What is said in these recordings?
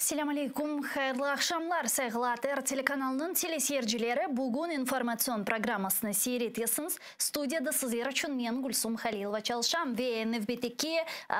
Selâm aleyküm, hayırlı aqşamlar, sayğılı ATR telekanalınıñ teleseyircileri, bugün informatsion programmasını seyir etesiñiz. Studiyada sizler içün men, Gülsum Halilova çalışam ve nevbetteki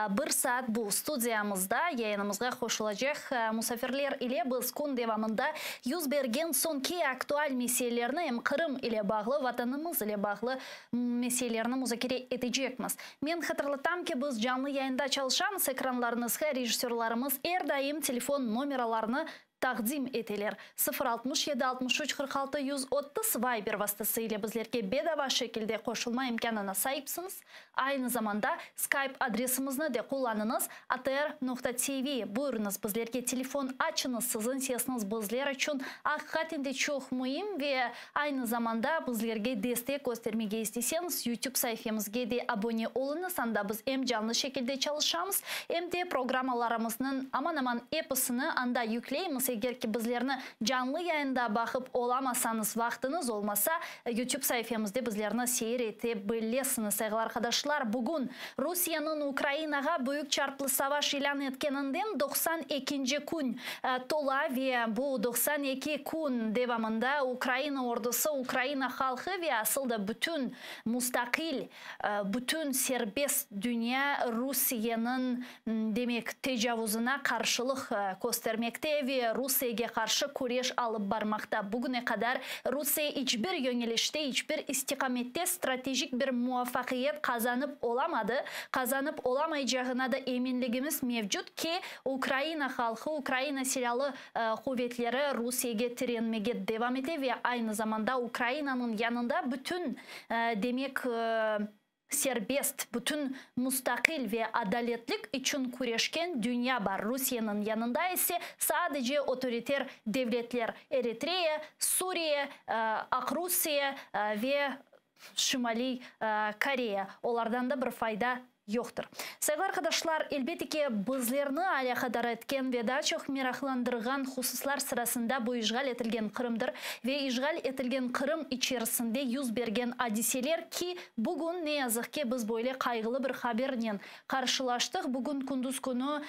bir saat bu studiyamızda yayınımızğa qoşulacaq musafirler ile biz kün devamında yüz bergen soñki aktual meselelerni em Qırım ile bağlı, Vatanımız ile bağlı meselelerni muzakere etecekmiz. Men hatırlatam ki, biz canlı yayında çalışamız, ekranlarıñızğa rejissörlarımız er daim telefon nomeralarını taqdim eteler, 0 67 63 46 130 Viber vastası ile bizlerge bedava şekilde qoşulma imkânına saipsiñiz. Aynı zamanda Skype adresimizni de qullanıñız, atr.tv. Buyurıñız, bizlerge telefon açıñız, siziñ sesiñiz bizler içün aqiqaten de çoq müim ve aynı zamanda bizlerge destek köstermege isteseñiz, YouTube saifemizge de abone oluñız, anda biz em canlı şekilde çalışamız, em de programmalarımıznıñ aman-aman episini anda yükleymiz. Eger ki bizlerni canlı yayında baqıp olamasañız, vaqtıñız olmasa, YouTube saifemizde bizlerni seyir ete bilesiñiz. Sayğılı arqadaşlar, bugün Rusiyeniñ Ukrainağa büyük çarplı savaş ilân etkeninden 92-nci kün tola ve bu 92 kün devamında Ukraina ordusı, Ukraina halqı ve asıl da bütün mustaqil, bütün serbest dünya Rusiyeniñ, demek, tecavuzına qarşılıq köstermekte ve Rusiyege qarşı küreş alıp barmaqta. Bugüne qadar Rusiye iç bir yöñelişte, iç bir istiqamette stratejik bir muvafaqiyet qazanıp olamadı, qazanıp olamaycağına da eminligimiz mevcut ki, Ukraina halqı, Ukraina silâlı quvetleri Rusiyege tirenmege devam ete ve aynı zamanda Ukrainanıñ yanında bütün, demek, serbest, bütün mustaqil ve adaletlik içün küreşken dünya bar. Rusiyeniñ yanında ise sadece otoriter devletler, Eritreya, Suriye, Aqrusiye ve Şimaliy Koreya. Olardan da bir fayda yoqtır. Sayğılı arqadaşlar, elbette ki, bizlerni alâqadar etken ve daa çoq meraqlandırğan hususlar sırasında bu işğal etilgen Qırımdır ve işğal etilgen Qırım içerisinde yüz bergen adiseler ki, bugün, ne yazıq ki, biz böyle qayğılı bir habernen qarşılaştıq. Bugün kündüz künü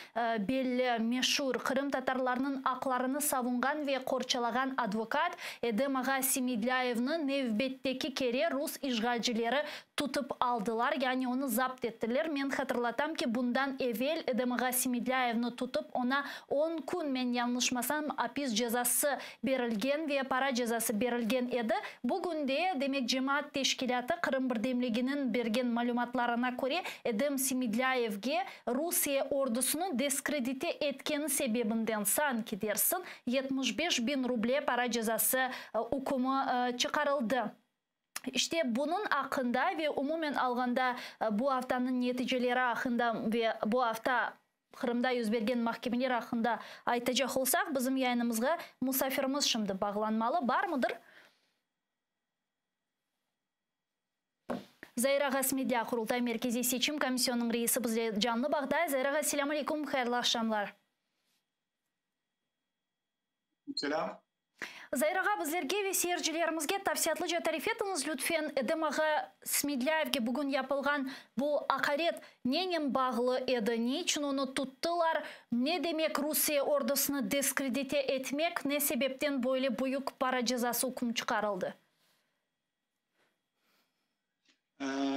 belli, meşur, qırımtatarlarnıñ aqlarını savunğan ve qorçalağan advokat Edem ağa Semedlâyevni nevbetteki kere rus işğalcileri tutıp aldılar, yani onı zapt ettiler. Men hatırlatam ki, bundan evel Edem ağa Semedlâyevni tutıp, oña on kün, men yañlışmasam, apis cezası berilgen ve para cezası berilgen edi. Bugün de, demek, cemaat teşkilâtı Qırım birdemliginiñ bergen malümatlarına köre, Edem Semedlâyevge Rusiye ordusını diskredite etkeni sebebinden, sanki dersiñ, 75 biñ ruble para cezası ükümi çıqarıldı. İşte, bunıñ aqqında ve umumen alğanda bu aftanıñ neticeleri aqqında ve bu afta Qırımda yüz bergen mahkemeler aqqında aytacaq olsaq, bizim yayınımızğa musafirimiz şimdi bağlanmalı. Barmıdır? Zair ağa Smedlâ, Qurultay Merkeziy Seçim Komisyonınıñ reisi bizle canlı bağda. Zair ağa, selâm aleyküm, hayırlı aqşamlar. Selâm. Zair ağa, bizlerge ve seyircilerimizge tafsiyatlıca tarif etiñiz, lütfen, Edem ağa Smedlâyevge bugün yapılğan bu aqaret nenen bağlı edi, ne içün onı tuttılar, ne demek Rusiye ordusını diskredite etmek, ne sebepten böyle büyük para cezası üküm çıqarıldı?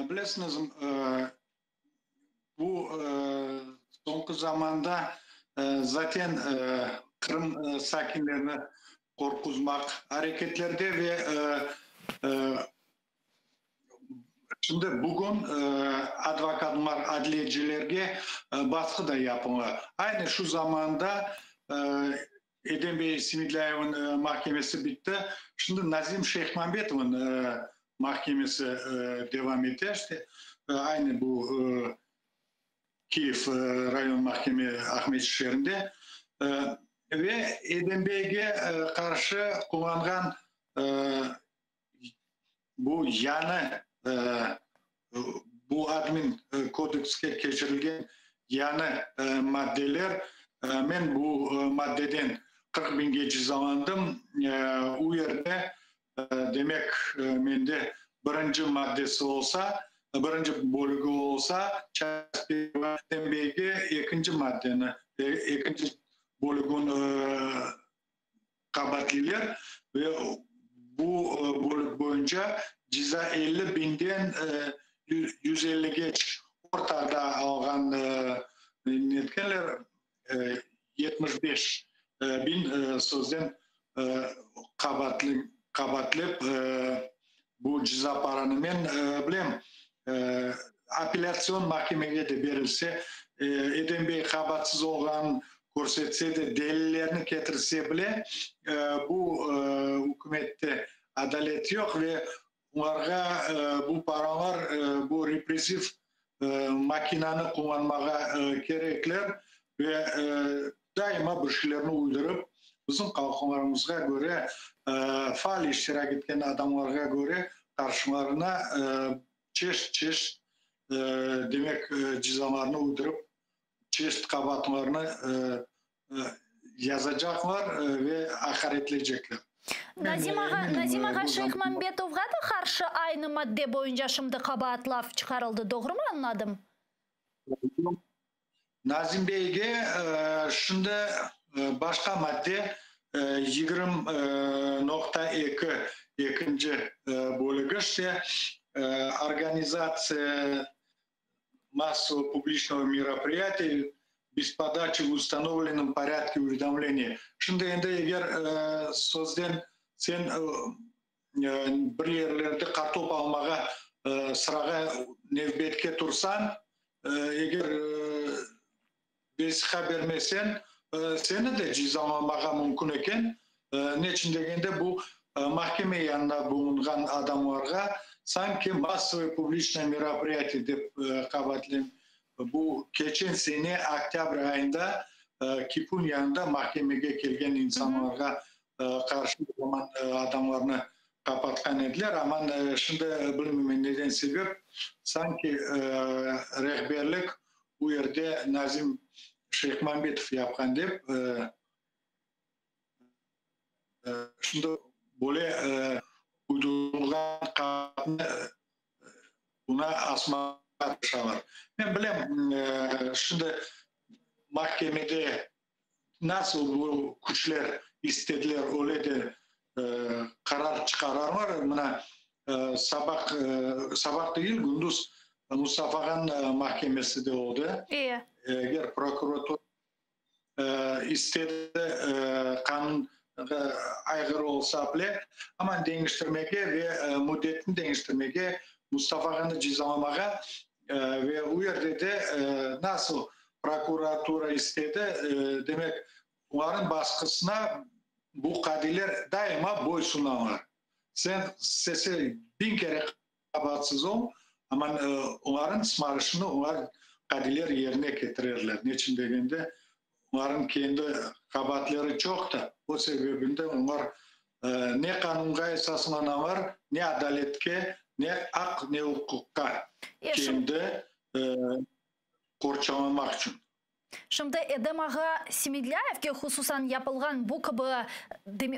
Bilesiñiz, bu soñki zamanda zaten Qırım sakinlerini qorquzmaq areketlerde ve şimdi bugün advokatlar, adliyecilerge basqı da yapıla. Aynı şu zamanda Edem bey Semedlâyevniñ mahkemesi bitti. Şimdi Nazim Şeyhmambetovnıñ mahkemesi devam ete. İşte, aynı bu Kiyev rayon mahkeme Aqmescit şeerinde. Ve Edem beyge qarşı qullanğan bu yañı bu admin kodekske keçirilgen yañı maddeler, men bu maddeden 40 biñge cezalandım, u yerde, demek, mende birinci maddesi olsa, birinci bölügi olsa, Edem beyge ekinci maddeni, ekinci. bölügin qabaatliler ve bu bölük boyunca ceza 50 biñden 150geç ortada alğan netkenler 75 biñ sözden qabaatlep bu ceza paranı men bilem apellâtsion mahkemege de berilse Edem bey qabaatsız olğanın körsetse de delillerni ketirse bile bu ükümette adalet yoq ve olarğa bu paralar bu repressiv makinanı qullanmağa kerekler ve daima bir şeylerni uydurıp, bizim qalqlarımızğa köre, faal iştirak etken adamlarğa köre qarşılarına çeşit-çeşit, demek, cezalarnı uydurıp, çeşit qabaatlarnı yazacaqlar ve aqaretleycekler. Nazim ağa, Nazim ağa Şeyhmambetovğa da qarşı aynı madde boyunca şimdi qabaatlav çıqarıldı, doğrumı añladım? Nazim beyge şimdi başqa madde 20.2 ekinci bölügi işte organizatsiya массового публичного мероприятия без подачи в установленном порядке уведомления. Şimdi endi eger sözden sen bir yerlerde qartop almağa sırağa nevbetke tursañ, eger vesiqa bermesen, seni de cezalamağa mümkün eken. Neçün degende, bu mahkeme yanında bulunğan adamlarğa sanki massovое публичное мероприятие dep qabaatlayım. Bu keçen sene oktâbr ayında KİPUn yanında mahkemege kelgen insanlarğa qarşı o zaman adamlarnı qapatqan ediler. Aman şimdi bilmeymen neden sebep, sanki rehberlik bu yerde Nazim Şeyhmambetov yapqan dep, şimdi böyle uydurılğan qabaatnı buna asmağa tırışalar. Men bilem, şimdi mahkemede nasıl bu küçler istediler, öyle de qarar çıqararlar. Mına, sabah, sabah degil, gündüz Mustafa ağanıñ mahkemesi de oldı. Eger prokuratura istedi, qanunğa ayğırı olsa bile, aman deñiştirmege ve müddetini deñiştirmege, Mustafa ağanı cezalamağa ve o yerde de nasıl prokuratura istedi, demek, olarnıñ basqısına bu qadiler daima boysunalar. Sen istese biñ kere qabaatsız ol, amma olarnıñ sımarışını olar qadiler yerine ketirerler. Neçün degende, olarnıñ kendi qabaatleri çoq da, o sebebinden olar ne qanunğa esaslanalar, ne adaletke, ne aq, ne uquqqa kendi qorçalamaq içün. Şimdi Edem ağa Semedlâyevge hususan yapılğan bu kibi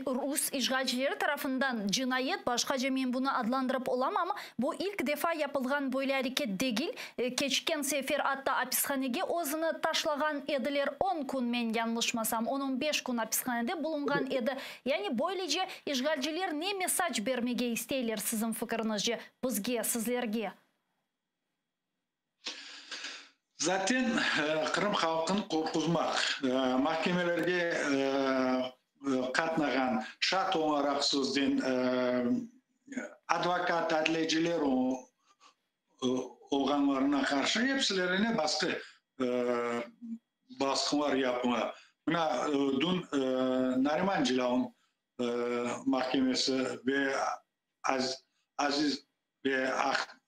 rus işğalcileri tarafından cinayet, başqaca men bunı adlandırıp olamam, bu ilk defa yapılğan böyle areket degil, keçken sefer atta apishanege özüni taşlağan ediler, on kün, men yañlışmasam, on-on beş kün apishanede bulunğan edi. Yani böylece işğalciler ne mesac bermege isteyler, siziñ fikiriñizce, bizge, sizlerge? Zaten Qırım halqını qorquzmaq, mahkemelerge qatnağan, şart olaraq sözden advokat, adliyeciler olğanlarına qarşı epsilerine basqı, basqılar yapıla. Mına, dün Nariman Celâlnıñ mahkemesi ve Aziz ve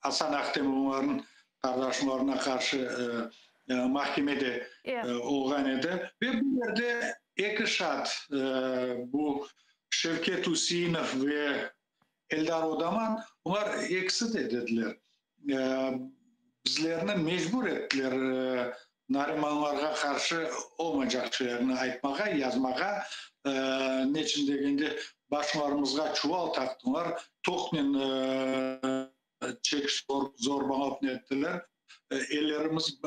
Asan Ahtemovlarnıñ qardaşlarına qarşı mahkeme de olğan edi. Ve bu yerde eki şaat, bu Şevket Useinov ve Eldar Odaman, olar ekisi de dediler, bizlerni mecbur ettiler Narimanlarğa qarşı olmaycaq şeylerni aytmağa, yazmağa. Neçün degende, başlarımızğa çuval taqtılar, toknen çekiş zorbalap ettiler. Ellerimiz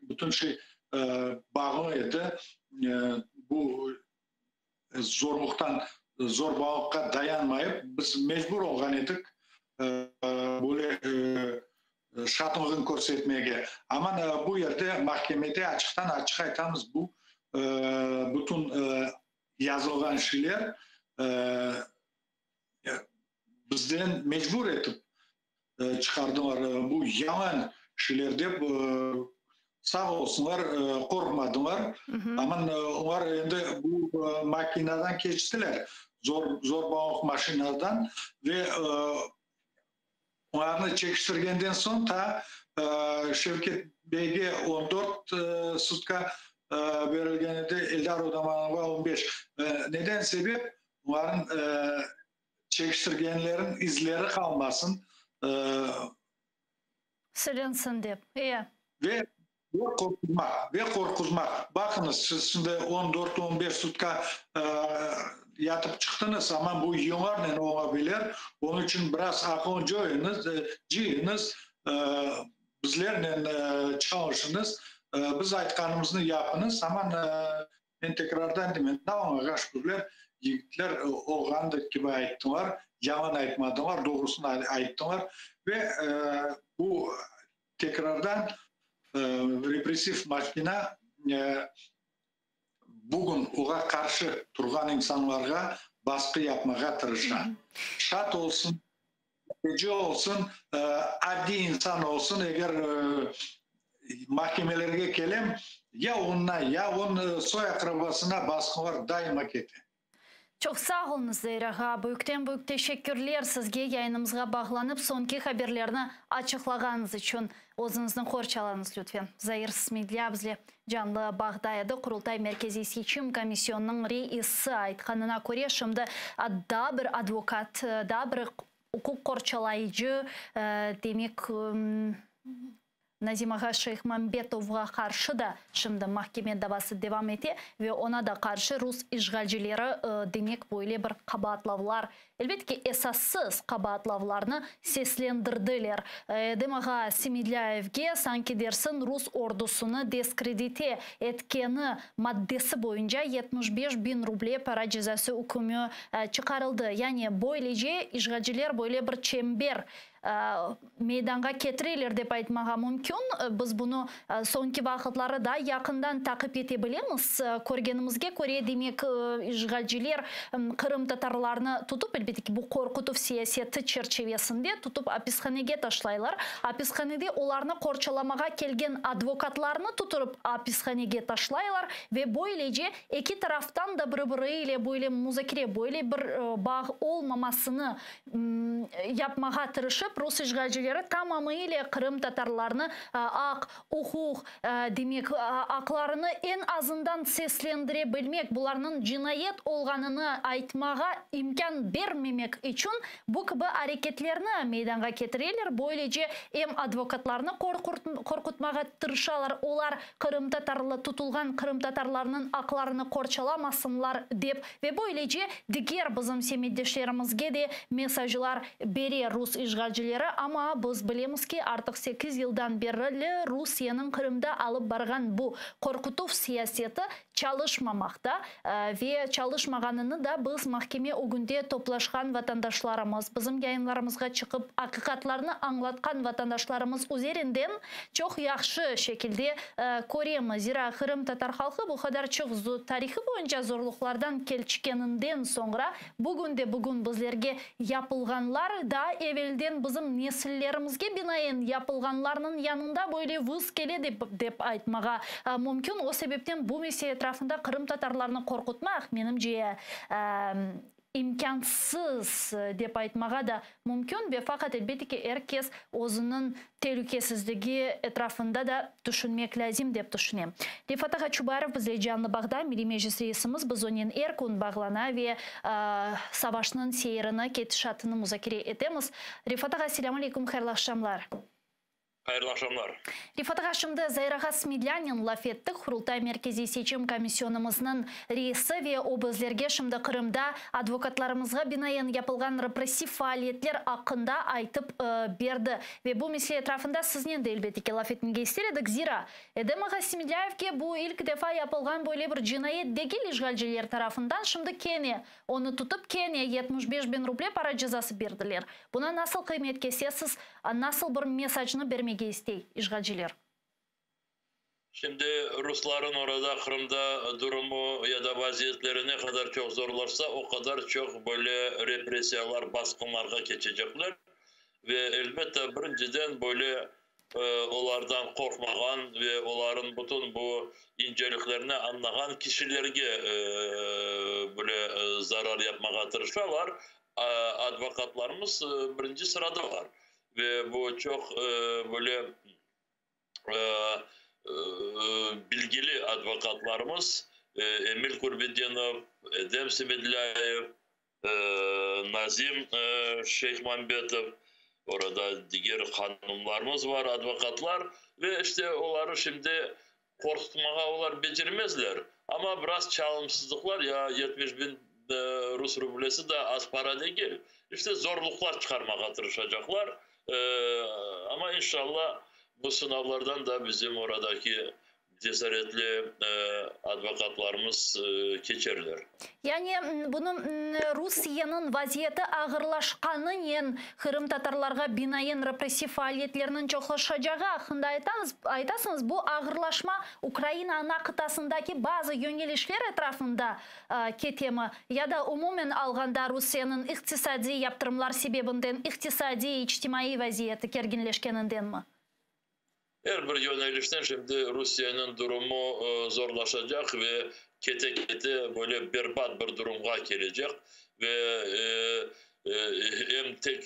bütün şey bağlı edi. Bu zorluqtan, zorbalıqqa dayanmayıp, biz mecbur olğan edik böyle şatlığın körsetmege. Aman bu yerde mahkemede açıqtan-açıq aytamız, bu bütün yazılğan şeyler bizden mecbur etip çıqardılar. Bu yalan şeyler dep, sağ olsunlar, qorqmadılar. Aman olar endi bu makinadan keçtiler, zor zorbalıq maşinadan ve olarnı çekiştirgenden soñ ta Şevket beyge 14 sutka berilgen edi, Eldar Odamanovğa 15. Neden sebep? Olarnıñ çekiştirgenlerin izleri qalmasın. Silinsin dep. E. Ve qorquzmaq, ve qorquzmaq. Baqıñız, siz şimdi 14-15 sutka yatıp çıqtıñız, amma bu yıllarnen ola bilir. Onıñ içün biraz aqıl coyuñız, cıyıñız, bizlernen çalışıñız, biz aytqanımıznı yapıñız, aman men tekrardan deymen, Allağa şükürler, yigitler olğanı kibi ayttılar, yalan aytmadılar, doğrusını ayttılar ve bu tekrardan repressiv makina bugün oğa qarşı turğan insanlarğa basqı yapmağa tırışa. Şat olsun, olsun, adiy insan olsun, eger mahkemelerge kelem, ya onına, ya onıñ soy-aqrabasına basqılar daima kete. Çoq sağ oluñız, Zair ağa. Büyükten büyük teşekkürler sizge yayınımızğa bağlanıp, soñki haberlerni açıqlağanıñız içün. Özüñizni qorçalañız, lütfen. Zair Smedlâ bizle canlı bağda edi. Qurultay Merkeziy seçim komisyonınıñ reisi aytqanına köre, şimdi daa bir advokat, daa bir uquq qorçalayıcı, demek, Nazim ağa Şeyhmambetovğa qarşı da şimdi mahkeme davası devam ete ve oña da qarşı rus işğalcileri, demek, böyle bir qabaatlavlar, elbet ki, esassız qabaatlavlarnı seslendirdiler. Edem ağa Semedlâyevge, sanki dersiñ, rus ordusını deskredite etkeni maddesi boyunca 75 biñ ruble para cezası ükmü çıqarıldı. Yani, böylece işğalciler böyle bir çember meydanğa ketireler dep aytmağa mümkün. Biz bunı soñki vaqıtları da yaqından taqip ete bilemiz. Körgenimizge köre, demek, işğalciler qırımtatarlarnı tutıp, elbette ki, bu qorqutuv siyaseti çerçivesinde tutıp apishanege taşlaylar. Apishanede olarnı qorçalamağa kelgen advokatlarnı tuturıp apishanege taşlaylar ve böylece eki taraftan da biri-biri ile böyle muzakere, böyle bir bağ olmamasını yapmağa tırışıp, rus işğalcileri tamamı ile qırımtatarlarnı aq, uquq, demek, aqlarını eñ azından seslendire bilmek, bularnıñ cinayet olğanını aytmağa imkân bermemek içün bu kibi areketlerni meydanğa ketireler. Böylece em advokatlarnı qorqutmağa tırışalar, olar qırımtatarlı tutulğan qırımtatarlarnıñ aqlarını qorçalamasınlar dep ve böylece diger bizim semetdeşlerimizge de mesajlar bere rus işğalcileri, amma biz bilemiz ki, artıq sekiz yıldan berli Rusiyeniñ Qırımda alıp barğan bu qorqutuv siyaseti çalışmamaqta ve çalışmağanını da biz mahkeme ögünde toplaşqan vatandaşlarımız, bizim yayınlarımızğa çıqıp aqiqatlarnı añlatqan vatandaşlarımız üzerinden çoq yahşı şekilde köremiz. Zira qırımtatar halqı bu qadar çoq tarihı boyunca zorluqlardan kelçkeninden soñra bugün de bugün bizlerge yapılğanlar daa evelden bizim nesillerimizge binaen yapılğanlarnıñ yanında böyle vız kele dep aytmağa mümkün. O sebepten bu mesele etrafında qırımtatarlarnı qorqutmaq, menimce, imkânsız dep aytmağa da mümkün ve faqat, elbette ki, er kes özüniñ telükesizligi etrafında da tüşünmek lâzim dep tüşünem. Refat ağa Çubarov bizle canlı bağda, Milliy Meclis reisimiz, biz onen er kün bağlana ve savaşnıñ seyrini, ketişatını muzakere etemiz. Refat ağa, selâm aleyküm, hayırlı aqşamlar. Hayırlı aqşamlar. Refat ağa, şimdi Zair ağa Smedlânen laf ettik, Qurultay Merkeziy Seçim Komisyonımıznıñ reisi ve o bizlerge şimdi Qırımda advokatlarımızğa binaen yapılğan repressiv faaliyetler aqqında aytıp berdi. Ve bu mesele etrafında siznen de elbette ki laf etmege ister edik, zira Edem ağa Smedlâyevge bu ilk defa yapılğan böyle bir cinayet degil işğalciler tarafından, şimdi kene Onı tutıp, kene 75 bin ruble para cezası berdiler. Buna nasıl qıymet kesesiz, nasıl bir mesacnı bermege istey işğalciler? Şimdi rusların orada Qırımda durumu ya da vaziyetleri ne qadar çoq zorlaşsa, o qadar çoq böyle repressiyalar, basqınlarğa keçecekler. Ve elbette birinciden böyle olardan qorqmağan ve oların bütün bu inceliklerini añlağan kişilerge böyle zarar yapmağa tırışalar. Advokatlarımız birinci sıradalar. Ve bu çoq böyle bilgili advokatlarımız Emil Kurbedinov, Edem Semedlâyev, Nazim Şeyhmambetov, orada diger hanımlarımız var, advokatlar, ve işte oları şimdi qorqutmağa olar becermezler, amma biraz çalımsızlıqlar, ya 70 bin rus rublesi da az para degil, işte zorluqlar çıqarmağa tırışacaqlar, amma inşallah bu sınavlardan da bizim oradaki Cesaretli advokatlarımız keçerler. Yani bunı Rusiyeniñ vaziyeti ağırlaşqanınen qırımtatarlarğa binaen repressiv faaliyetlerniñ çoqlaşacağı aqqında aytasıñız. Bu ağırlaşma Ukraina ana qıtasındaki bazı yöñelişler etrafında ketemi ya da umumen alğanda Rusiyeniñ iqtisadiy yaptırımlar sebebinden iqtisadiy, içtimaiy vaziyeti kerginleşkenindenmi? Er bir yönelişten şimdi Rusiyeniñ durumu zorlaşacaq ve kete-kete böyle berbat bir durumğa kelecek ve em tek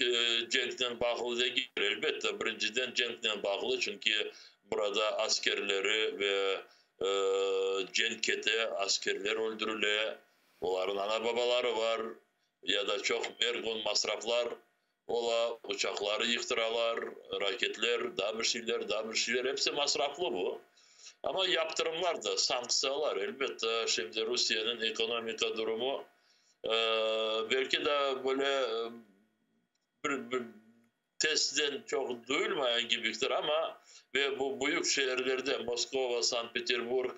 cenknen bağlı degil, elbette, birinciden cenknen bağlı, çünki burada askerleri ve cenk kete, askerler öldürile, olarnıñ ana-babaları bar ya da çoq er kün masraflar Ola, uçaqları yıqtıralar, raketler, daa bir şeyler, daa bir şeyler, episi masraflı bu. Amma yaptırımlar da, sanktsiyalar, elbette, şimdi Rusiyeniñ ekonomika durumu, belki de böyle bir tezden çoq duyulmayan kibiktir, amma ve bu büyük şeerlerde, Moskova, Sankt-Peterburg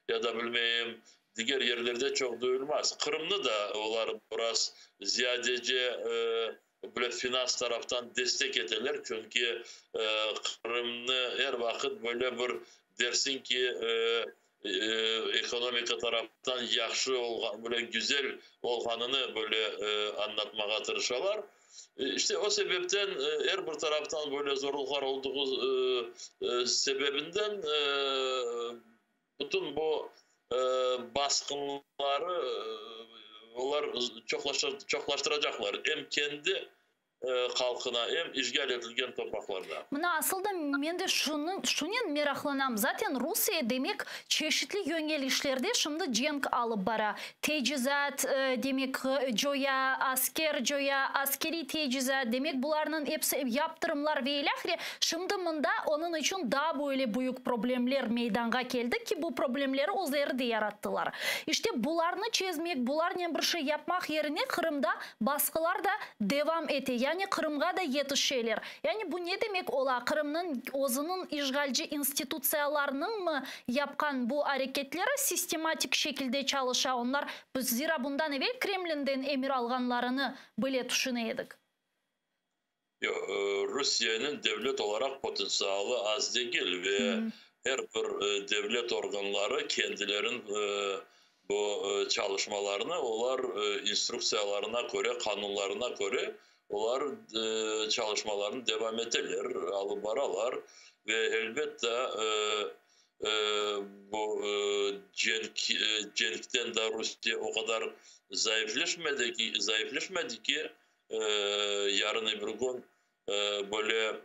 ya da bilmeyim, Diger yerlerde çoq duyulmaz. Qırımnı da olar biraz ziyadece böyle finans taraftan destek eteler, çünki Qırımnı er vaqıt böyle bir dersiñ ki, ekonomika taraftan yahşı olğan, böyle güzel olğanını böyle añlatmağa tırışalar. İşte o sebepten er bir taraftan böyle zorluqlar olduğu sebebinden Bütün bu basqınları olar çoqlaştıracaqlar, em kendi halqına, em işğal etilgen topraqlarda. Mına asıl da men de şunen meraqlanam, zaten Rusiye demek çeşitli yöñelişlerde şimdi cenk alıp bara, tecizat demek coya, asker coya, askeriy tecizat, demek bularnıñ episi yaptırımlar ve ilâhre, Şimdi mında onıñ içün daa böyle büyük problemler meydanğa keldi ki, bu problemleri özleri de yarattılar. İşte, bularnı çezmek, bularnen bir şey yapmaq yerine Qırımda basqılar da devam ete, yani Qırımğa da yetişeler. Yani bu ne demek ola, Qırımnıñ özüniñ işğalci institutsiyalarınıñmı yapqan bu areketleri sistematik şekilde çalışa onlar, biz zira bundan evel Kremlinden emir alğanlarını bile tüşüne edik. Yoq, Rusiyeniñ devlet olaraq potentsialı az degil ve er bir devlet organları kendileriniñ bu çalışmalarını olar instruktsiyalarına köre, qanunlarına köre olar çalışmalarını devam eteler, alıp baralar ve elbette bu cenk cenkten de Rusiye o qadar zayıfleşmedi ki, zayıfleşmedi ki, Yarın öbür kün böyle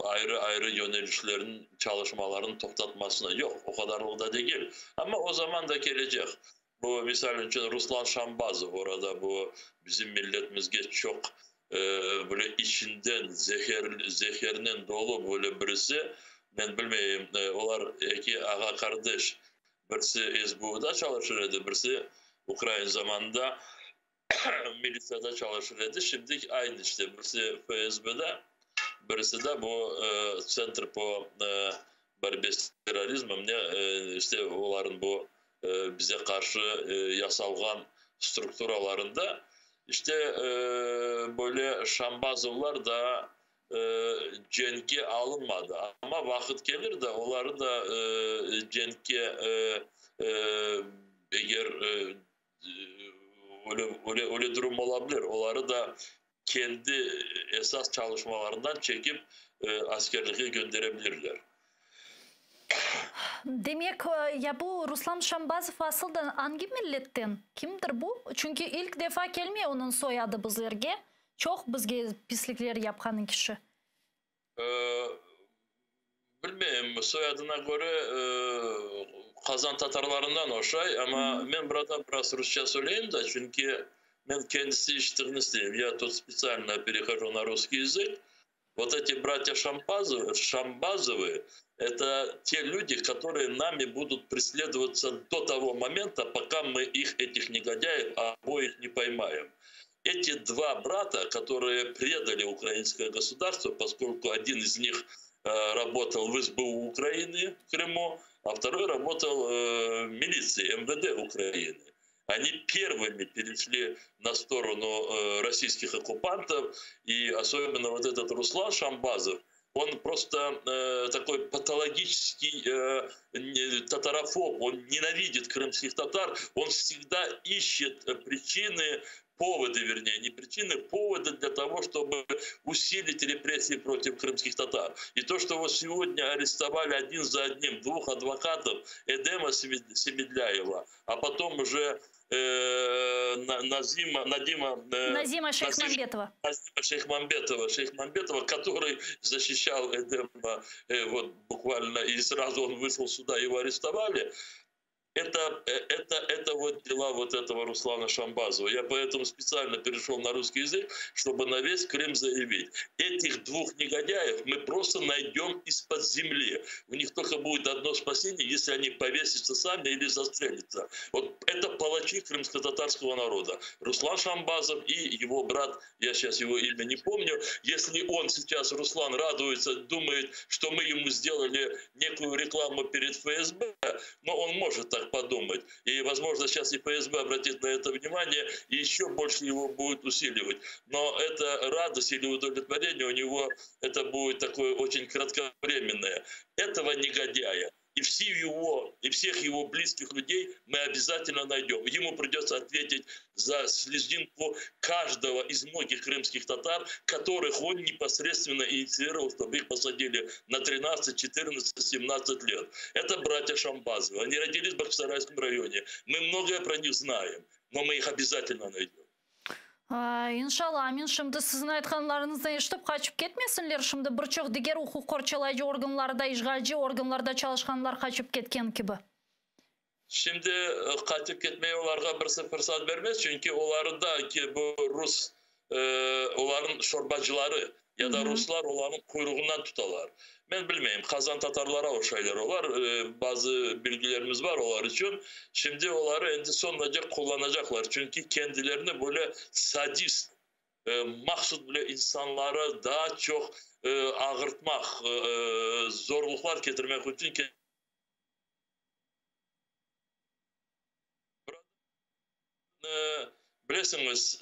ayrı-ayrı yönelişlerniñ çalışmalarını toqtatmasına, yoq, o qadarlıq da degil, amma o zaman da kelecek. Bu, misal içün, Ruslan Şambazov, orada bu bizim milletimizge çoq. Böyle içinden zeher, zehernen dolu böyle birisi. Men bilmeyim, olar eki ağa-qardeş, birisi SBUda çalışır edi, birisi ukrain zamanında militsiyada çalışır edi. Şimdi aynı işte, birisi FSBda, birisi de bu Центр по борьбе с терроризмом, ne, işte oların bu bize qarşı yasalğan strukturalarında. İşte böyle Şambazovlar da cenkke alınmadı. Amma vaqıt kelir de, oları da cenkke eger öyle, öyle, öyle durum olabilir, oları da kendi esas çalışmalarından çekip askerlikke gönderebilirler. Demek, ya bu Ruslan Şambazov asıldan angi milletten? Kimdir bu? Çünki ilk defa kelmey onıñ soyadı bizlerge. Çoq bizge pislikler yapqan kişi. Bilmeyim, soyadına köre Qazan tatarlarından oşay, amma men burada biraz rusça söyleyim da, çünki men kendisi eşittiğini isteyim. Я тут специально перехожу на русский язык. Вот эти братья Шампазовы, Шамбазовы, это те люди, которые нами будут преследоваться до того момента, пока мы их, этих негодяев, обоих не поймаем. Эти два брата, которые предали украинское государство, поскольку один из них работал в СБУ Украины в Крыму, а второй работал в милиции МВД Украины. Они первыми перешли на сторону российских оккупантов, и особенно вот этот Руслан Шамбазов, он просто такой патологический татарофоб, он ненавидит крымских татар, он всегда ищет причины, поводы, вернее, не причины, поводы для того, чтобы усилить репрессии против крымских татар. И то, что вот сегодня арестовали один за одним двух адвокатов Эдема Семедляева, а потом уже Назима, Надима, Назима Шейхмамбетова. Назима Шейхмамбетова, Шейхмамбетова, который защищал Эдема, вот буквально, и сразу он вышел сюда, его арестовали. Это вот дела вот этого Руслана Шамбазова. Я поэтому специально перешел на русский язык, чтобы на весь Крым заявить. Этих двух негодяев мы просто найдем из-под земли. У них только будет одно спасение, если они повесятся сами или застрелятся. Вот это палачи крымско-татарского народа. Руслан Шамбазов и его брат, я сейчас его имя не помню. Если он сейчас, Руслан, радуется, думает, что мы ему сделали некую рекламу перед ФСБ, но он может так подумать. И, возможно, сейчас и ФСБ обратит на это внимание и еще больше его будет усиливать. Но эта радость или удовлетворение у него, это будет такое очень кратковременное. Этого негодяя и все его, и всех его близких людей мы обязательно найдем. Ему придется ответить за слезинку каждого из многих крымских татар, которых он непосредственно инициировал, чтобы их посадили на 13, 14, 17 лет. Это братья Шамбазовы. Они родились в Бахчисарайском районе. Мы многое про них знаем, но мы их обязательно найдем. İnşalla, amin. Şimdi siziñ aytqanlarıñıznı eşitip qaçıp ketmesinler. Şimdi bir çoq diger uquq qorçalayıcı organlarda, işğalci organlarda çalışqanlar qaçıp ketken kibi. Şimdi qaçıp ketmeye olarğa birisi fırsat bermez, çünki oları da ki bu rus, oların şorbacıları ya da ruslar oların quyruğundan tutalar. Men bilmeyim, Qazan tatarlara oşaylar olar, bazı bilgilerimiz var olar içün. Şimdi oları endi soñunace qullanacaqlar, çünki kendilerini böyle sadist, mahsus böyle insanları daa çoq ağırtmaq, zorluqlar ketirmek içün Bilesiñiz,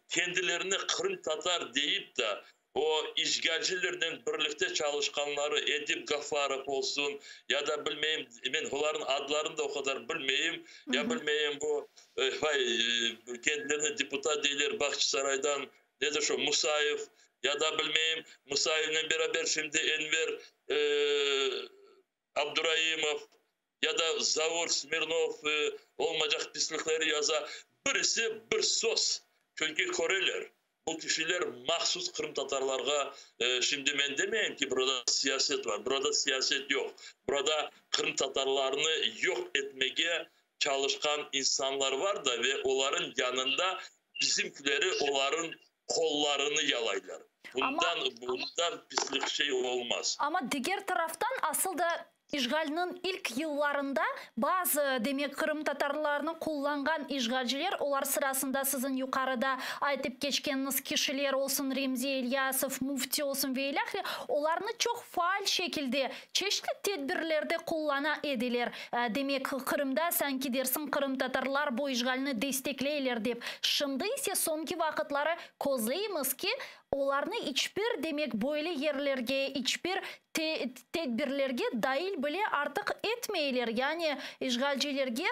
kendilerini qırımtatar deyip de, o işğalcilernen birlikte çalışqanları, Edip Gafarov olsun, ya da bilmeyim, men olarnıñ adlarını da o qadar bilmeyim, ya bilmeyim bu, vay, kendilerine deputat deyler Bağçasaraydan, nedir şu, Musayev, ya da bilmeyim, Musayevnen beraber şimdi Enver Abduraimov, ya da Zaur Smirnov olmaycaq pislikleri yaza. Birisi bir söz, çünki köreler, bu kişiler mahsus qırımtatarlarğa, şimdi men demeyim ki, burada siyaset var, burada siyaset yoq, burada qırımtatarlarnı yoq etmege çalışqan insanlar var da ve olarıñ yanında bizimkileri olarıñ. Qollarını yalaylar. Amma, Bundan, bundan pislik şey olmaz. amma diger taraftan asıl da işğalniñ ilk yıllarında bazı, demek, qırımtatarlarnı qullanğan işğalciler, olar sırasında siziñ yuqarıda aytıp keçkeniñiz kişiler olsun, Remzi İlyasov, müfti olsun ve ilâhre, olarnı çoq faal şekilde çeşitli tedbirlerde qullana ediler. Demek, Qırımda sanki dersiñ qırımtatarlar bu işğalni destekleyler dep. Şimdi ise soñki vaqıtları közleymiz ki, olarnı iç bir, demek, böyle yerlerge, iç bir tedbirlerge dail bile artıq etmeyler. Yani işğalcilerge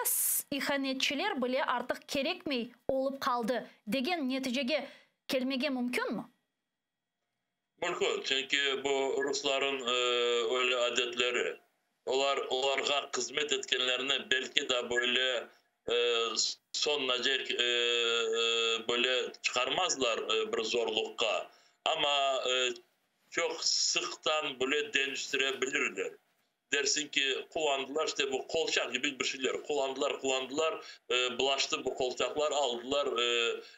ihanetçiler bile artıq kerekmey olıp qaldı, degen neticege kelmege mümkünmi? Mümkün, çünki bu rusların öyle adetleri. Olar olarğa hızmet etkenlerni belki de böyle soñunacek böyle çıqarmazlar bir zorluqqa, amma çoq sıqtan bile deñiştire bilirler. Dersiñ ki, qullandılar, işte bu qolçaq kibi bir şeyler, qullandılar, qullandılar, bulaştı bu qolçaqlar, aldılar,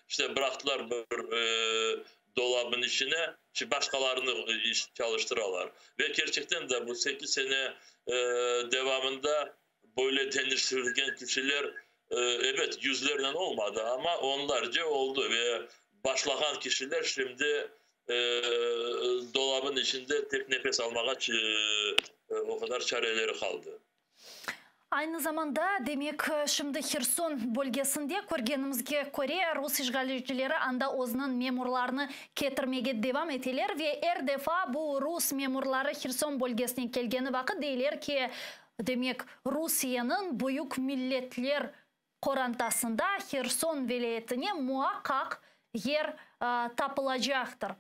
işte bıraqtılar bir dolabın içine, şimdi başqalarını iş çalıştıralar. Ve kerçekten de bu sekiz sene devamında böyle deñiştirilgen kişiler, ebet, yüzlernen olmadı, amma onlarca oldı ve başlağan kişiler şimdi dolabın içinde tek nefes almağa o qadar çareleri qaldı. Aynı zamanda, demek, şimdi Herson bölgesinde, körgenimizge köre, rus işğalcileri anda özüniñ memurlarını ketirmege devam eteler ve er defa bu rus memurları Herson bölgesine kelgeni vaqıt deyler ki, demek, Rusiyeniñ büyük milletler qorantasında Herson vilâyetine muaqqaq yer tapılacaqtır,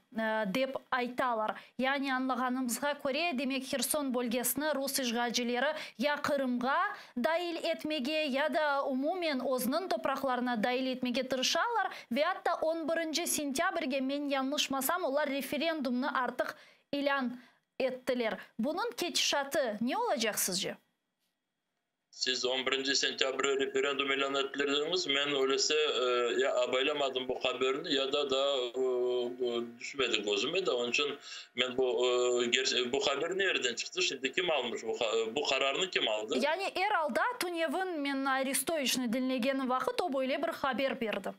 dep aytalar. Yani, añlağanımızğa köre, demek, Herson bölgesini rus işğalcileri ya Qırımğa dail etmege, ya da umumen özüniñ topraqlarına dail etmege tırışalar ve atta on birinci sentâbrge, men yañlışmasam, olar referendumnı artıq ilân ettiler. Bunıñ ketişatı ne olacaq sizce? Siz on birinci sentâbrde referendum ilân ettiler dediñiz, men öylese ya abaylamadım bu haberni, ya da daa tüşmedi közüme de, onıñ içün men bu bu haber nereden çıqtı, şimdi kim almış bu bu qararnı kim aldı? Yani er alda tünevin men Arestoviçni diñlegenim vaqıt o böyle bir haber berdi.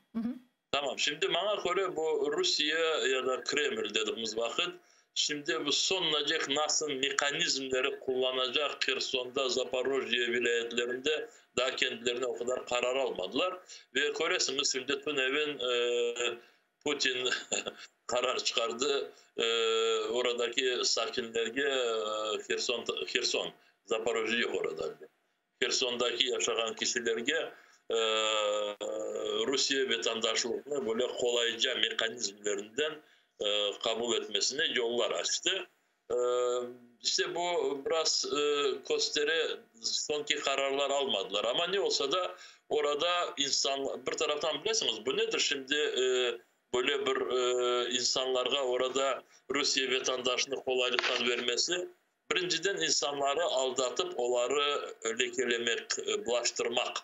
Tamam, şimdi maña köre bu Rusiye ya da Kreml dediğimiz vaqıt, şimdi bu soñunacek nasıl mehanizmleri qullanacaq Hersonda, Zaporojye vilâyetlerinde daa kendilerine o qadar qarar almadılar. Ve köresiñiz, şimdi tünevin Putin qarar çıqardı, oradaki sakinlerge Herson, Herson, Zaporojye yoq orada. Hersondaki yaşağan kişilerge Rusiye vatandaşlıqnı böyle qolayca mehanizmlerinden qabul etmesine yollar açtı. İşte bu biraz köstere, soñki qararlar almadılar. Amma ne olsa da, orada insan, bir taraftan bilesiñiz, bu nedir şimdi böyle bir insanlarğa orada Rusiye vatandaşını qolaylıqtan vermesi? Birinciden, insanları aldatıp, oları lekelemek, bulaştırmaq.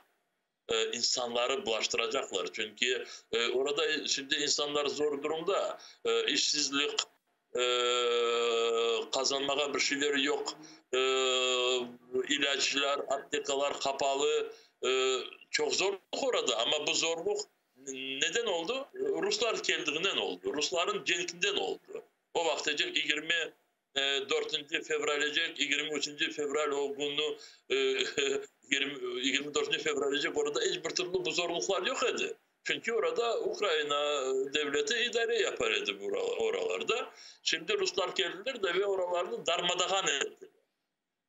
İnsanları bulaştıracaqlar, çünki orada şimdi insanlar zor durumda, işsizlik, qazanmağa bir şeyleri yoq, ilâclar, aptekalar qapalı, çoq zorluq orada, amma bu zorluq neden oldı? Ruslar keldiğinden oldı, rusların cenkinden oldı. O vaqtacıq 24 fevralece, 23 fevral o künü, 24 fevralece orada hiç bir türlü bu zorluqlar yoq edi. Çünki orada Ukraina devleti idare yapar edi oralarda. Şimdi ruslar keldiler de ve oralarnı darmadağan ettiler.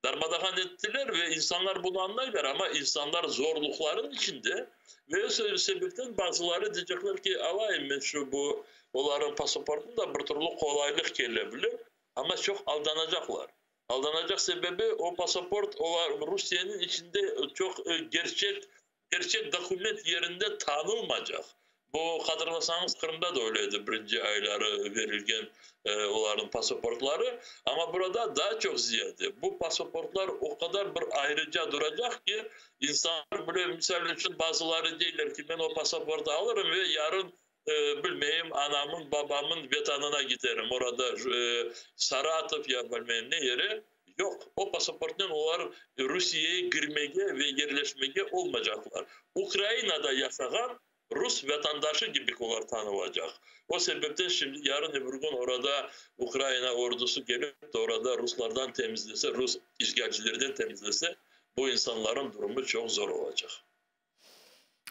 Darmadağan ettiler ve insanlar bunu anlaylar, amma insanlar zorluqların içinde ve o sebepten bazıları diyecekler ki, alayım men şu bu olarnıñ pasaportını da, bir türlü qolaylıq kele bilir, amma çoq aldanacaqlar. Aldanacaq sebebi, o pasaport olar Rusiyeniñ içinde çoq gerçek dokument yerinde tanılmaycaq. Bu, hatırlasañız, Qırımda da öyle edi birinci ayları verilgen olarnıñ pasaportları, amma burada daa çoq ziyade. Bu pasaportlar o qadar bir ayrıca duracaq ki, insanlar bile, misal içün, bazıları deyler ki, men o pasaportı alırım ve yarın. bilmeyim, anamın, babamın vetanına giderim, orada Saratov ya bilmeyim ne yeri. Yoq, o pasaportnen olar Rusiyege kirmege ve yerleşmege olmaycaqlar. Ukrainada yaşağan rus vatandaşı kibi olar tanılacaq. O sebepten şimdi yarın öbür kün orada Ukraina ordusı kelip de orada ruslardan temizlese, rus işğalcilerden temizlese, bu insanların durumu çoq zor olacaq.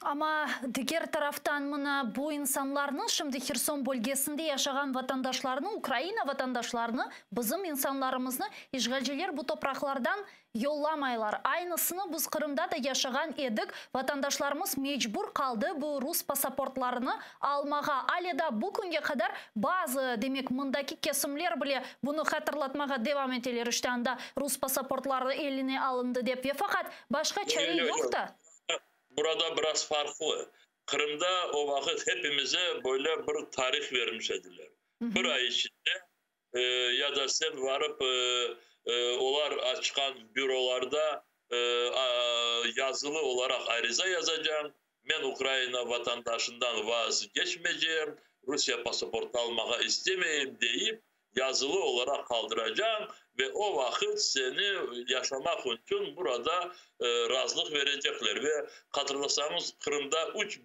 Amma diger taraftan mına bu insanlarnıñ, şimdi Herson bölgesinde yaşağan vatandaşlarnı, Ukraina vatandaşlarını, bizim insanlarımıznı işğalciler bu topraqlardan yollamaylar. Aynısını biz Qırımda da yaşağan edik, vatandaşlarımız mecbur qaldı bu rus pasaportlarını almağa. Ale da bu künge qadar bazı, demek, mındaki kesimler bile bunı hatırlatmağa devam eteler, işte anda rus pasaportları eline alındı dep. Ve faqat başqa çare yoq da. Burada biraz farqlı. Qırımda o vaqıt hepimize böyle bir tarih vermiş ediler. Bir ay içinde ya da sen varıp olar açqan bürolarda yazılı olaraq ariza yazacañ, men Ukraina vatandaşından vazgeçmeycem, Rusiye pasaportı almağa istemeyim deyip, yazılı olaraq qaldıracañ ve o vaqıt seni yaşamaq içün burada razılıq verecekler. Ve hatırlasañız, Qırımda üç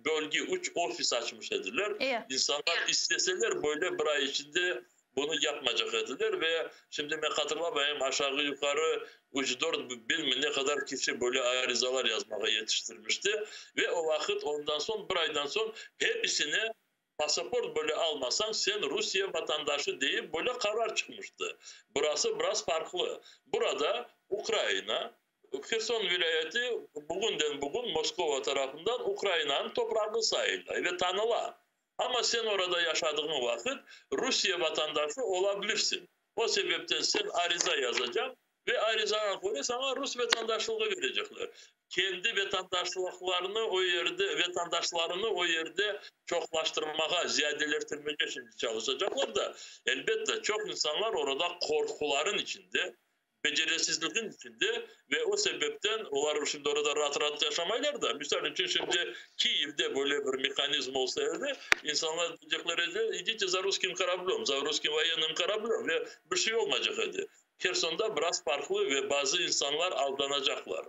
bölge, üç ofis açmış ediler. İnsanlar isteseler, böyle bir ay içinde bunı yapmaycaq ediler. Ve şimdi men hatırlamayım, aşağı yuqarı 3-4 biñ ne qadar kişi böyle arizalar yazmağa yetiştirmişti. Ve o vaqıt ondan soñ, bir aydan soñ hepsine pasaport böyle almasañ, sen Rusiye vatandaşı deyip böyle qarar çıqmıştı. Burası biraz farqlı. Burada Ukraina, Herson vilâyeti bugünden bugün Moskova tarafından Ukrainanıñ toprağı sayıla ve tanıla. Amma sen orada yaşadığın vaqıt Rusiye vatandaşı ola bilirsiñ. O sebepten sen ariza yazacañ ve arizağa köre saña rus vatandaşlığı verecekler. Kendi vatandaşlıqlarını o yerde, vatandaşlarını o yerde çoqlaştırmağa, ziyadeleştirmege şimdi çalışacaqlar da, elbette, çoq insanlar orada qorquların içinde, beceresizliğin içinde ve o sebepten olar şimdi orada raat-raat yaşamaylar da. Misal içün şimdi Kiyevde böyle bir mehanizm olsa edi, insanlar diyecekler edi, idите за русским кораблем, за русским военным кораблем ve bir şey olmaycaq edi. Hersonda biraz farqlı ve bazı insanlar aldanacaqlar.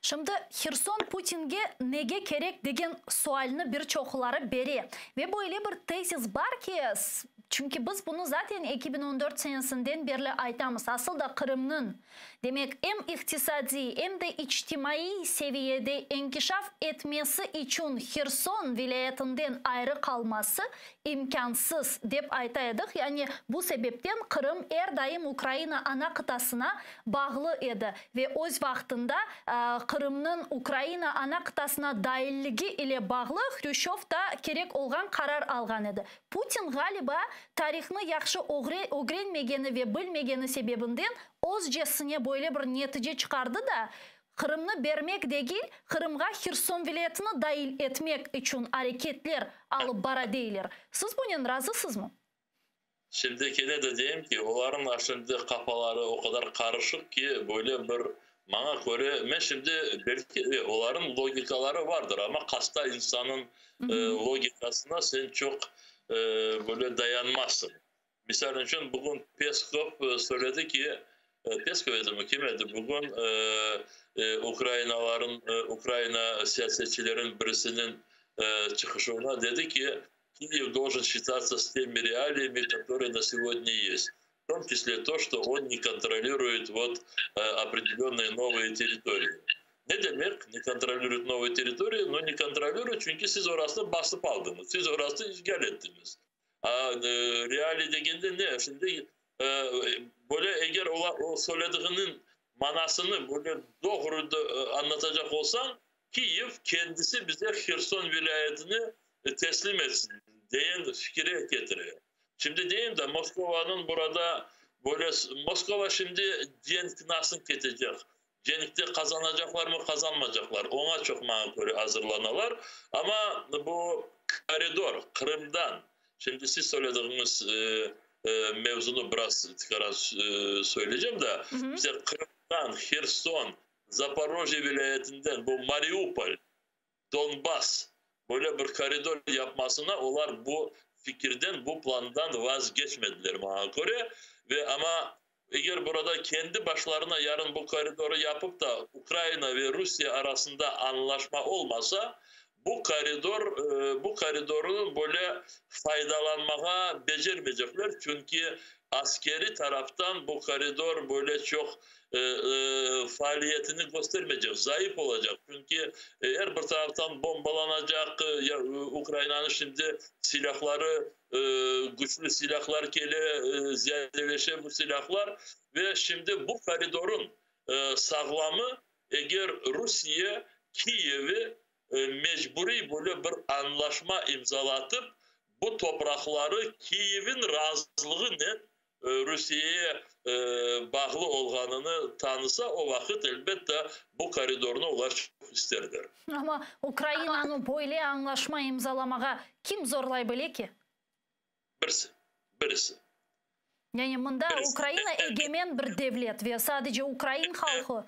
Şimdi Herson Putinge nege kerek degen sualni bir çoqları bere. Ve böyle bir tezis bar ki, çünki biz bunı zaten 2014 senesinden berli aytamız. Asıl da Qırımnıñ, demek, em iqtisadiy, em de içtimaiy seviyede inkişaf etmesi içün Herson vilâyetinden ayrı qalması imkânsız, dep ayta edik. Yani bu sebepten Qırım er daim Ukraina ana qıtasına bağlı edi. Ve öz vaqtında Qırımnıñ Ukraina ana qıtasına dailligi ile bağlı Hruşçov da kerek olğan qarar alğan edi. Putin ğaliba tarihnı yahşı ögrenmegeni ve bilmegeni sebebinden özcesine böyle bir netice çıqardı da, Qırımnı bermek degil, Qırımğa Herson vilâyetini dail etmek içün areketler alıp bara deyler. Siz bunen razısızmı? Şimdi kene de deyim ki, olarnıñ şimdi qafaları o qadar qarışıq ki, böyle bir maña köre, men şimdi belki olarnıñ logikaları vardır, amma hasta insanın logikasına sen çoq böyle dayanmazsıñ. Misal içün, bugün Peskov söyledi ki, Peskov edi mi, kim edi, bugün Ukrainaların, Ukraina siyasetçilerin birisiniñ çıqışına dedi ki, Киев должен считаться с теми реалиями, которые на сегодня есть. В том числе то, что он не контролирует вот определенные новые территории. Ne demek не контролирует новые территории? Но не контролирует, çünki siz orasını basıp aldıñız, siz orasını işgal ettiñiz. A, realiy degende ne? Şimdi böyle eger o söylediğinin manasını böyle doğru anlatacaq olsañ, Kiyev kendisi bize Herson vilâyetini teslim etsin degen fikire ketire. Şimdi deyim de Moskovanıñ burada böyle Moskova şimdi cenk nasıl ketecek? Cenkte qazanacaqlar mı, qazanmaycaqlar? Oña çoq maña köre azırlanalar. Amma bu koridor Qırımdan, şimdi siz söylediğiniz mevzunı biraz tekrar söyleyeceğim da, bize Qırımdan, Herson, Zaporojye vilâyetinden bu Mariupol, Donbass. Böyle bir koridor yapmasına olar bu fikirden, bu plandan vazgeçmediler maña köre. Ve amma eger burada kendi başlarına yarın bu koridoru yapıp da Ukraina ve Rusiye arasında añlaşma olmasa, bu koridor, bu koridornıñ böyle faydalanmağa becermeycekler, çünki askeriy taraftan bu koridor böyle çoq faaliyetini köstermeycek, zayıf olacaq, çünki er bir taraftan bombalanacaq, Ukrainanıñ şimdi silâhları, küçlü silâhlar kele, ziyadeleşe bu silâhlar ve şimdi bu koridorıñ sağlamı, eger Rusiye Kiyevi mecburiy böyle bir añlaşma imzalatıp, bu topraqları Kiyevin razılığınen Rusiyeye bağlı olğanını tanısa, o vaqıt, elbette, bu koridornı olar çoq isterler. Amma Ukrainanı böyle añlaşma imzalamağa kim zorlay bile ki? Birisi. Birisi. Yani mında Ukraina egemen bir devlet ve sadece ukrain halqı.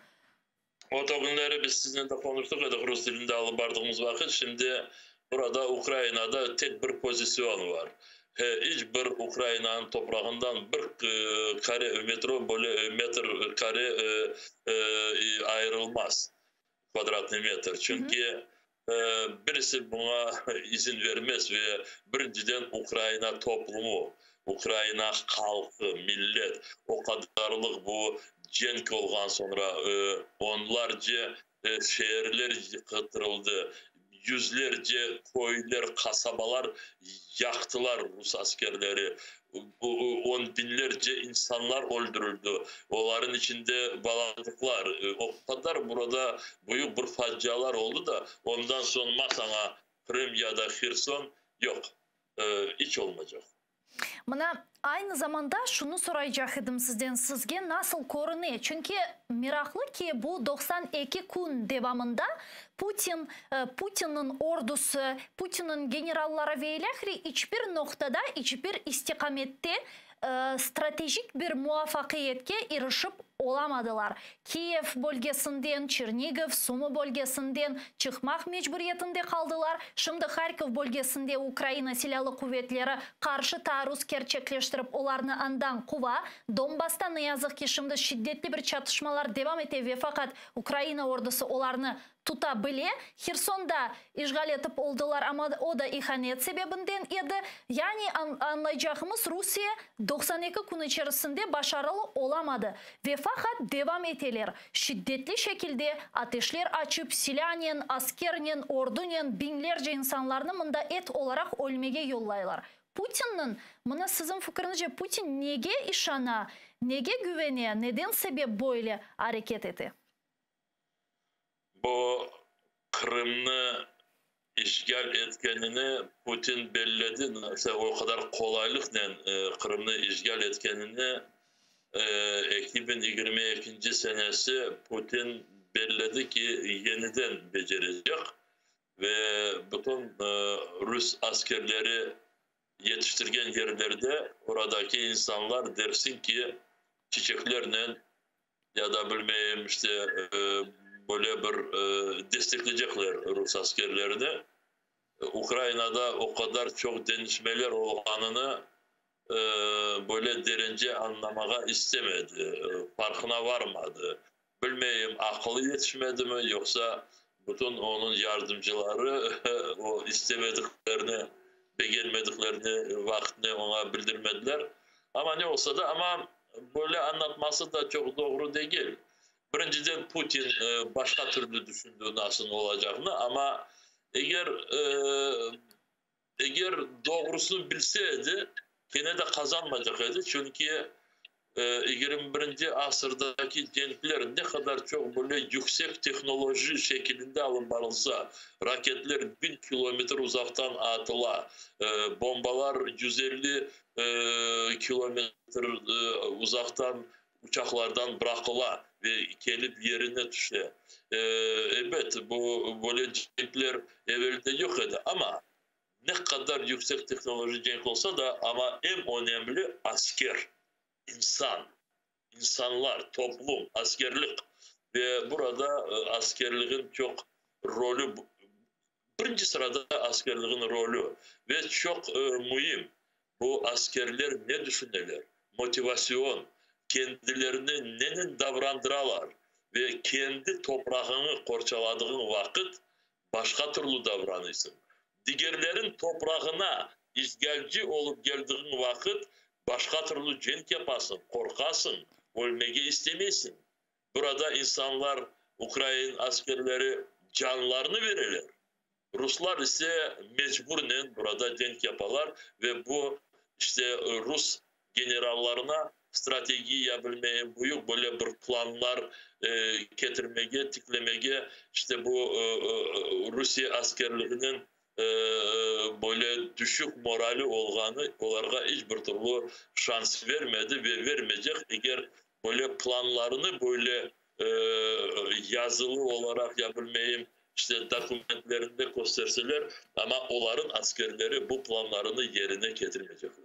O künleri biz sizinle de konuştuk edik rus dilinde alıp bardığımız vaqıt. Şimdi burada Ukrainada tek bir pozisyon var. Hiç bir Ukrainanıñ toprağından bir kare metro böyle metr kare ayrılmaz, kvadratный metr. Çünki birisi buña izin vermez ve birinciden Ukraina toplumu, Ukraina halqı, millet o qadarlıq bu cenk olğan soñra onlarca şeerler yıqıtırıldı, yüzlerce köyler, qasabalar yaqtılar rus askerleri, on biñlerce insanlar öldürildi, olarnıñ içinde balalıqlar, o qadar burada büyük bir facialar oldı da, ondan soñ masaña Qırım ya da Herson yoq, iç olmaycaq. Mına aynı zamanda şunı soraycaq edim sizden, sizge nasıl körüne? Çünki meraqlı ki, bu 92 kün devamında Putin, Putinniñ ordusı, Putinniñ generalları ve ilâhre iç bir noqtada, iç bir istiqamette stratejik bir muvafaqiyetke irişip olamadılar. Kiyev bölgesinden, Çernigov, Sumı bölgesinden çıqmaq mecburiyetinde qaldılar. Şimdi Harkov bölgesinde Ukraina Silâlı quvetleri qarşı taarruz kerçekleştirip, olarnı andan quva. Donbassta, ne yazıq ki, şimdi şiddetli bir çatışmalar devam ete ve faqat Ukraina ordusı olarnı tuta bile. Hersonda işğal etip oldılar, amma o da ihanet sebebinden edi. Yani, añlaycağımız, Rusiye 92 kün içerisinde başarılı olamadı ve faqat devam eteler. Şiddetli şekilde ateşler açıp, silânen, askernen, ordunen biñlerce insanlarnı mında et olaraq ölmege yollaylar. Putinniñ, mına siziñ fikriñizce, Putin nege işana, nege güvene, neden sebep böyle areket ete? Bu Qırımnı işğal etkenini Putin belledi, o qadar qolaylıqnen Qırımnı işğal etkenini 2022 senesi Putin belledi ki, yeniden becerecek ve bütün rus askerleri yetiştirgen yerlerde oradaki insanlar dersin ki, çiçeklernen ya da bilmeyim işte böyle bir destekleycekler rus askerlerini. Ukrainada o qadar çoq deñişmeler olğanını böyle derence añlamağa istemedi, farqına varmadı. Bilmeyim, aqılı yetişmedi mi, yoqsa bütün onıñ yardımcıları o istemediklerini, begenmediklerini vaqtını oña bildirmediler. Amma ne olsa da, amma böyle añlatması da çoq doğru degil. Birinciden Putin başqa türlü düşündi nasıl olacağını, amma eger doğrusını bilse edi, kene de qazanmaycaq edi, çünki 21. asırdaki cenkler ne qadar çoq böyle yüksek tehnoloji şekilinde alıp barılsa, raketler 1000 kilometr uzaqtan atıla, bombalar 150 kilometr uzaqtan uçaqlardan bıraqıla ve kelip yerine tüşe. Elbet, bu böyle cenkler evelde yoq edi, amma ne qadar yüksek tehnoloji cenk olsa da, amma eñ önemli asker, insan, insanlar, toplum, askerlik ve burada askerliğin çoq rolü. Birinci sırada askerliğin rolü ve çoq müim, bu askerler ne düşüneler, motivasyon, kendilerini nenen davrandıralar ve kendi toprağıñı qorçaladığıñ vaqıt başqa türlü davranıysıñ. Digerlerin toprağına işgalci olıp geldiğiñ vaqıt başqa türlü cenk yapasıñ, qorqasıñ, ölmege istemeysiñ. Burada insanlar, ukrain askerleri canlarını bereler, ruslar ise mecburnen burada cenk yapalar ve bu işte rus generallarına strategiya bilmeyim, büyük böyle bir planlar ketirmege, tiklemege, işte bu Rusiye askerliginiñ böyle tüşük morali olğanı olarğa iç bir türlü şans vermedi ve vermeycek, eger böyle planlarını böyle yazılı olaraq ya bilmeyim, işte dokumentlerinde kösterseler, amma olarıñ askerleri bu planlarını yerine ketirmeycekler.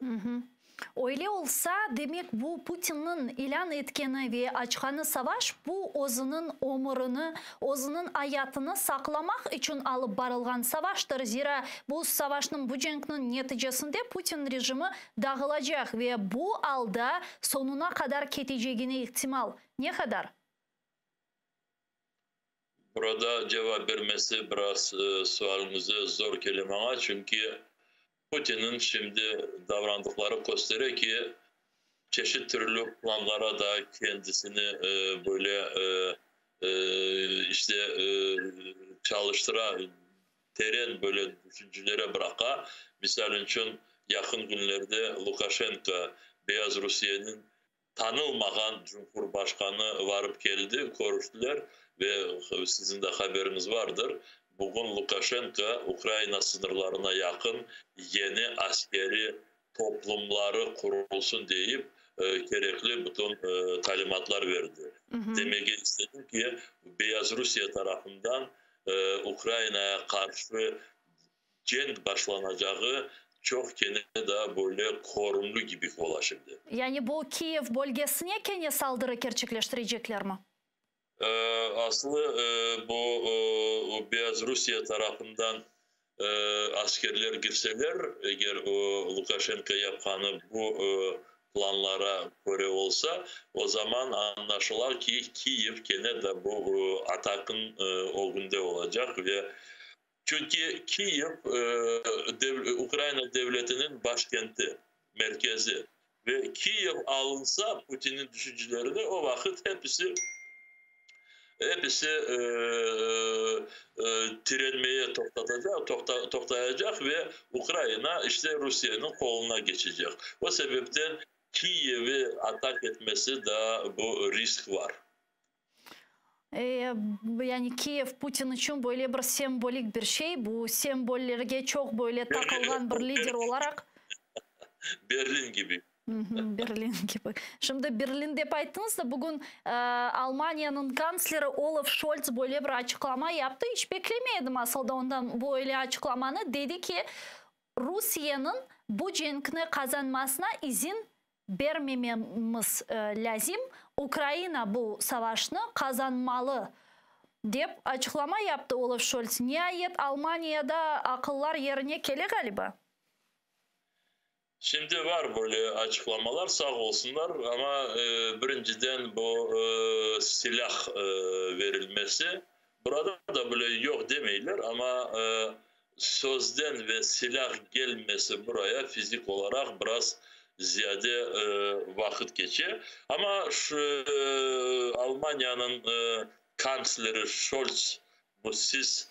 Öyle olsa, demek bu Putinniñ ilân etkeni ve açqanı savaş bu özüniñ ömürini, özüniñ ayatını saqlamaq içün alıp barılğan savaştır, zira bu savaşnıñ, bu cenkniñ neticesinde Putin rejimi dağılacaq ve bu alda soñuna qadar ketecegine ihtimal ne qadar? Burada cevap bermesi biraz sualiñize zor kele maña, çünki Putinniñ şimdi davrandıqları köstere ki, çeşit türlü planlara da kendisini böyle işte çalıştıra, teren böyle düşüncelere bıraqa. Misal içün, yaqın künlerde Lukaşenko Beyaz Rusiyeniñ tanılmağan cumhurbaşqanı varıp keldi, körüştiler ve siziñ de haberiñiz vardır, bugün Lukaşenko Ukraina sıñırlarına yaqın yeni askeri toplumları qurulsın deyip, kerekli bütün talimatlar berdi. Demege istedim ki, Beyazrusiye tarafından Ukrainaya qarşı cenk başlanacağı çoq kene daa böyle körümli kibi ola şimdi. Yani bu Kiyev bölgesine kene saldırı kerçekleştireceklermi? Aslı bu Beyazrusiye tarafından askerler kirseler, eger o Lukaşenko yapqanı bu planlara köre olsa, o zaman añlaşıla ki, Kiyev kene de bu ataknıñ ögünde olacaq ve çünki Kiyev Ukraina devletiniñ başkenti, merkezi ve Kiyev alınsa, Putinniñ düşüncelerine, o vaqıt hepisi tirenmeye toqtatacaq, toqtayacaq ve Ukraina işte Rusiyeniñ qoluna keçecek. O sebepten Kiyevi atak etmesi da bu risk var. Yani Kiyev Putin içün böyle bir sembolik bir şey. Bu sembollerge çoq böyle taqılğan bir lider olaraq. Berlin kibi. Berlin kibi. Şimdi Berlin dep ayttıñız da, bugün Almaniyanıñ kantsleri Olaf Şolts böyle bir açıqlama yaptı. İç beklemey edim asılda ondan böyle açıqlamanı. Dedi ki, Rusiyeniñ bu cenkni qazanmasına izin bermememiz lâzim, Ukraina bu savaşnı qazanmalı, dep açıqlama yaptı Olaf Şolts. Niayet, Almaniyada aqıllar yerine kele, ğaliba. Şimdi var böyle açıqlamalar, sağ olsunlar, amma birinciden bu silâh verilmesi, burada da böyle yoq demeyler, amma sözden ve silâh gelmesi buraya fizik olaraq biraz ziyade vaqıt keçe. Amma şu Almaniyanıñ kantsleri Şolts bu siz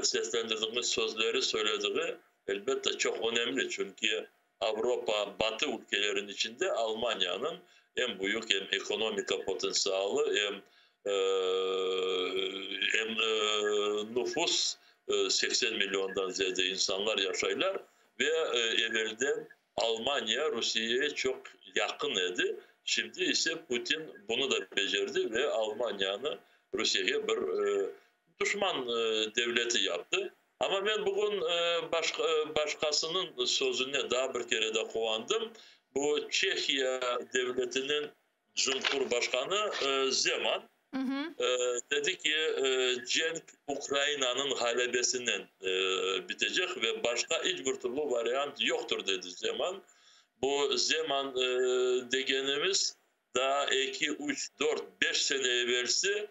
seslendirdiğiniz sözleri söylediği elbette çoq önemli, çünki Avropa, Batı ülkeleriniñ içinde Almaniyanıñ em büyük em ekonomika potentsialı, em nufus, 80 milliondan ziyade insanlar yaşaylar ve evelden Almaniya Rusiyege çoq yaqın edi. Şimdi ise Putin bunı da becerdi ve Almaniyanı Rusiyege bir duşman devleti yaptı. Amma men bugün başqasınıñ sözüne daa bir kere de quvandım. Bu Çehiya devletiniñ cumhurbaşqanı Zeman. Dedi ki, cenk Ukrainanıñ ğalebesinen bitecek ve başqa iç bir türlü variant yoqtır, dedi Zeman. Bu Zeman degenimiz daa eki, üç, dört, beş sene evelsi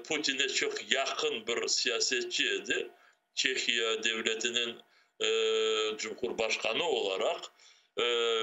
Putinge çoq yaqın bir siyasetçi edi, Çehiya devletiniñ cumhurbaşqanı olaraq.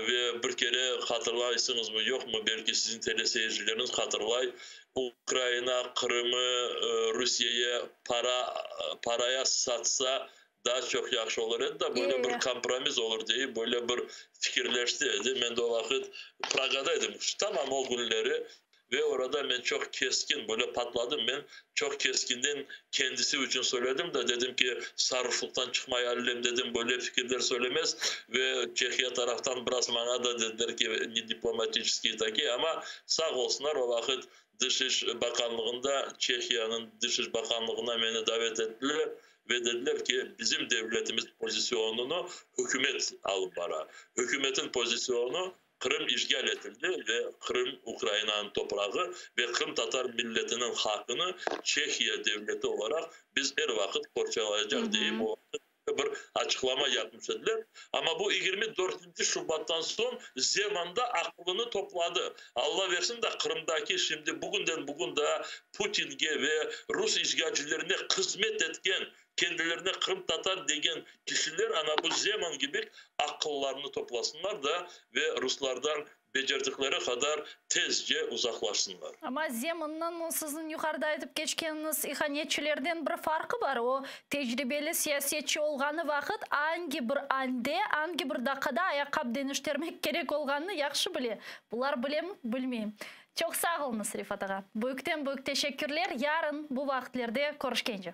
Ve bir kere hatırlaysıñızmı, yoqmı, belki siziñ teleseyircileriñiz hatırlay, Ukraina Qırımı Rusiyeye para paraya satsa, daa çoq yahşı olur edi da, böyle bir kompromiss olur deyip, böyle bir fikirleşti edi. Men de o vaqıt Pragada edim, tamam o künleri. Ve orada men çoq keskin, böyle patladım men, çoq keskinden kendisi içün söyledim de, dedim ki, saruşlıqtan çıqmay allem, dedim, böyle fikirler söylemez. Ve Çehiya taraftan biraz maña da dediler ki, ne diplomatiçeskiy taki, amma sağ olsunlar, o vaqıt Dış iş bakanlığında, Çehiyanıñ Dış iş bakanlığına meni davet ettiler ve dediler ki, bizim devletimiz pozisyonını hükümet alıp bara. Hükümetin pozisyonu, Qırım işğal etildi ve Qırım Ukrainanıñ toprağı ve qırımtatar milletiniñ haqqını Çehiya devleti olaraq biz er vaqıt qorçalaycaq, deyip o vaqıt bir açıqlama yapmış ediler. Amma bu 24 şubattan soñ Zeman da aqılını topladı. Alla versin da, Qırımdaki şimdi bugünden bugün daa Putinge ve rus işğalcilerine hızmet etken, kendilerine qırımtatar degen kişiler ana bu Zeman kibi aqıllarını toplasınlar da ve ruslardan becerdikleri qadar tezce uzaqlaşsınlar. Amma Zemannıñ siziñ yuqarıda aytıp keçkeniñiz ihanetçilerden bir farqı bar, o, tecribeli siyasetçi olğanı vaqıt angi bir ande, angi bir daqqada ayaqqap deñiştermek kerek olğanını yahşı bile. Bular bilemi, bilmeyim. Çoq sağ oluñız, Refat ağa. Büyükten-büyük teşekkürler. Yarın bu vaqıtlerde körüşkence.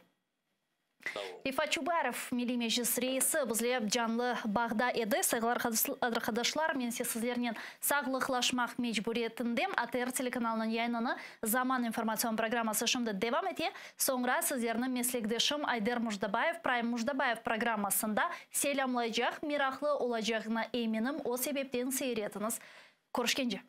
Refat Çubarov, Milliy Meclis reisi, bizle canlı bağda edi. Sayğılı arqadaşlar, men ise sizlernen sağlıqlaşmaq mecburiyetindem. ATR telekanalınıñ yayınını Zaman informatsion programması şimdi devam ete. Soñra sizlerni meslekdeşim Ayder Mujdabayev Prime Mujdabayev programmasında selâmlaycaq. Meraqlı olacağına eminim, o sebepten seyir etiñiz. Körüşkence.